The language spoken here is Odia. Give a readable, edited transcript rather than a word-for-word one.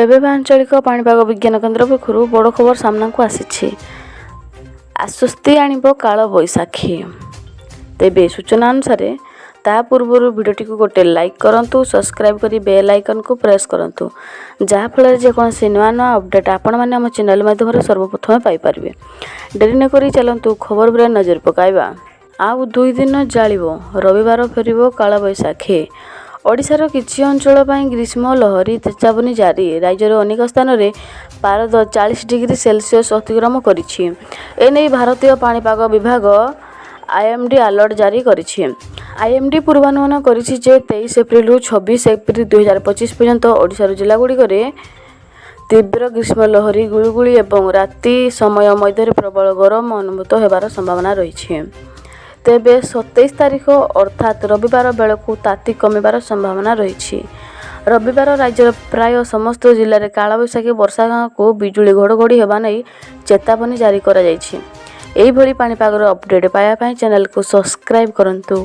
ଏବେ ଆଞ୍ଚଳିକ ପାଣିପାଗ ବିଜ୍ଞାନ କେନ୍ଦ୍ର ପକ୍ଷରୁ ବଡ଼ ଖବର ସାମ୍ନାକୁ ଆସିଛି। ଆଶ୍ୱସ୍ତି ଆଣିବ କାଳବୈଶାଖୀ। ତେବେ ସୂଚନା ଅନୁସାରେ, ତା ପୂର୍ବରୁ ଭିଡ଼ିଓଟିକୁ ଗୋଟେ ଲାଇକ୍ କରନ୍ତୁ, ସବସ୍କ୍ରାଇବ୍ କରି ବେଲ୍ ଆଇକନ୍କୁ ପ୍ରେସ୍ କରନ୍ତୁ, ଯାହାଫଳରେ ଯେକୌଣସି ନୂଆ ନୂଆ ଅପଡ଼େଟ୍ ଆପଣମାନେ ଆମ ଚ୍ୟାନେଲ୍ ମାଧ୍ୟମରେ ସର୍ବପ୍ରଥମେ ପାଇପାରିବେ। ଡେରି ନକରି ଚାଲନ୍ତୁ ଖବର ଉପରେ ନଜର ପକାଇବା। ଆଉ 2 ଦିନ ଜାଳିବ, ରବିବାର ଫେରିବ କାଳବୈଶାଖୀ। ଓଡ଼ିଶାର କିଛି ଅଞ୍ଚଳ ପାଇଁ ଗ୍ରୀଷ୍ମ ଲହରୀ ଚେତାବନୀ ଜାରି। ରାଜ୍ୟର ଅନେକ ସ୍ଥାନରେ ପାରଦ 40 ଡିଗ୍ରୀ ସେଲସିୟସ୍ ଅତିକ୍ରମ କରିଛି। ଏନେଇ ଭାରତୀୟ ପାଣିପାଗ ବିଭାଗ ଆଇଏମଡି ଆଲର୍ଟ ଜାରି କରିଛି। ଆଇଏମଡି ପୂର୍ବାନୁମାନ କରିଛି ଯେ 23 ଏପ୍ରିଲରୁ 26 ଏପ୍ରିଲ 2025 ପର୍ଯ୍ୟନ୍ତ ଓଡ଼ିଶାର ଜିଲ୍ଲାଗୁଡ଼ିକରେ ତୀବ୍ର ଗ୍ରୀଷ୍ମ ଲହରୀ, ଗୁଳୁଗୁଳି ଏବଂ ରାତି ସମୟ ମଧ୍ୟରେ ପ୍ରବଳ ଗରମ ଅନୁଭୂତ ହେବାର ସମ୍ଭାବନା ରହିଛି। ତେବେ 27 ତାରିଖ ଅର୍ଥାତ୍ ରବିବାର ବେଳକୁ ତାତି କମିବାର ସମ୍ଭାବନା ରହିଛି। ରବିବାର ରାଜ୍ୟର ପ୍ରାୟ ସମସ୍ତ ଜିଲ୍ଲାରେ କାଳବୈଶାଖୀ ବର୍ଷା ସାଙ୍ଗକୁ ବିଜୁଳି ଘଡ଼ଘଡ଼ି ହେବା ନେଇ ଚେତାବନୀ ଜାରି କରାଯାଇଛି। ଏହିଭଳି ପାଣିପାଗର ଅପଡ଼େଟ୍ ପାଇବା ପାଇଁ ଚ୍ୟାନେଲକୁ ସବସ୍କ୍ରାଇବ୍ କରନ୍ତୁ।